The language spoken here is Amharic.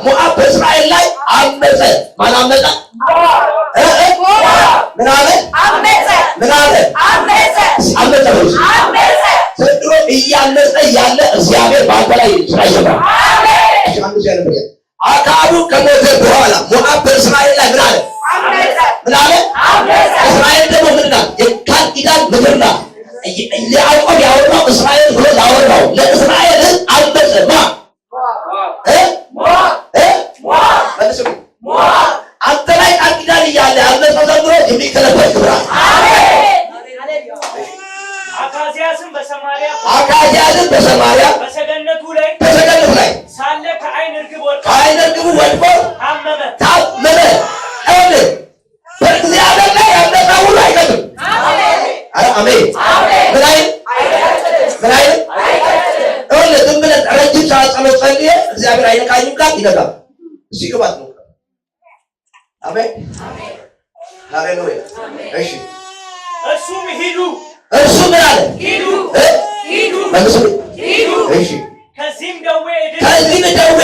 ሞዓብ በእስራኤል ላይ አመፀ። ማን አመፀ? እ እ ምን አለ? አመፀ። ምን አለ? አመፀ። አመፀ ነው። አመፀ። ዘንድሮ እያመፀ ያለ እግዚአብሔር በአንተ ላይ ስራ ይጀምራል። አሜን። እሺ፣ አንዱ ሲያነብ አክዓብ ከሞተ በኋላ ሞዓብ በእስራኤል ላይ ምን አለ? አመፀ። ምን አለ? አመፀ። እስራኤል ደግሞ ምን ናት? የቃል ኪዳን ምድር ናት። ያዕቆብ ያወራው እስራኤል ብሎ ላወራው ለእስራኤል ሕዝብ አመፀ። ማ እ እ መልስልኝ። አንተ ላይ ቃል ኪዳን እያለ ያመፀው ዘንድሮ የሚገለበጥ ክብራት። አካዝያስም በሰማርያ አካዝያስም በሰማርያ በሰገነቱ ላይ በሰገነቱ ላይ ሳለ ከዓይን ርግብ ወድቆ ከዓይነ ርግቡ ወድቆ ታመመ። ታመመ። ይኸውልህ፣ በእግዚአብሔር ላይ ያመፀ ሁሉ አይቀጥም። ኧረ አሜን። ምን አይል? ምን አይል? ይኸውልህ፣ ዝም ብለህ ረጅም ሰዓት ጸሎት ጸልዬ እግዚአብሔር አይነካኝም ካልክ ይነካል። እሱ ቅባት ነው። አሜን፣ ሃሌሉያ። እሺ። እርሱም ሂዱ። እርሱ ምን አለ? ሂዱ። እ? ሂዱ። መልሱ። ሂዱ። እሺ። ከዚህም ደዌ እድን ከዚህም ደዌ